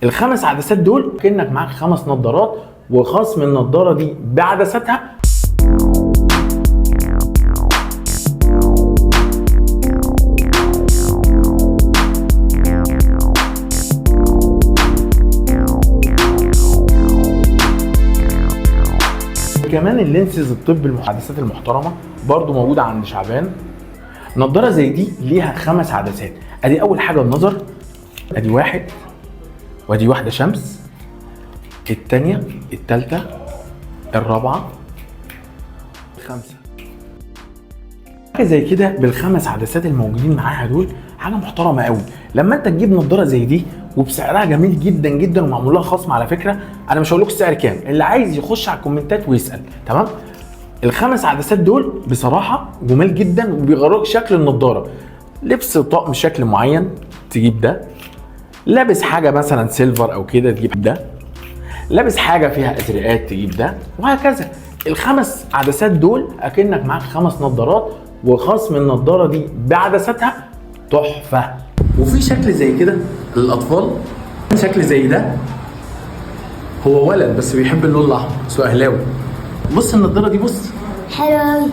الخمس عدسات دول كأنك معاك 5 نظارات، وخصم النظارة دي بعدستها. كمان ال lenses الطب المحادثات المحترمة برضو موجودة عند شعبان. نظاره زي دي ليها 5 عدسات. ادي اول حاجة النظر، ادي واحد، وادي واحدة شمس، الثانية، الثالثة، الرابعة، الخامسة. حاجة زي كده بالخمس عدسات الموجودين معاها دول حاجة محترمه قوي. لما انت تجيب نظاره زي دي وبسعرها جميل جدا جدا ومعمول لها خصم، على فكرة انا مش هقول لكم السعر كام، اللي عايز يخش على الكومنتات ويسال. تمام؟ الخمس عدسات دول بصراحة جمال جدا وبيغيروا شكل النضارة. لبس طقم شكل معين تجيب ده، لابس حاجة مثلا silver او كده تجيب ده، لابس حاجة فيها ازرقات تجيب ده، وهكذا. الخمس عدسات دول اكنك معاك 5 نظارات، وخصم النضارة دي بعدستها تحفة. وفي شكل زي كده للاطفال، شكل زي ده، هو ولد بس بيحب اللون الاحمر، بس هو اهلاوي. بص النضارة دي، بص حلوة أوي.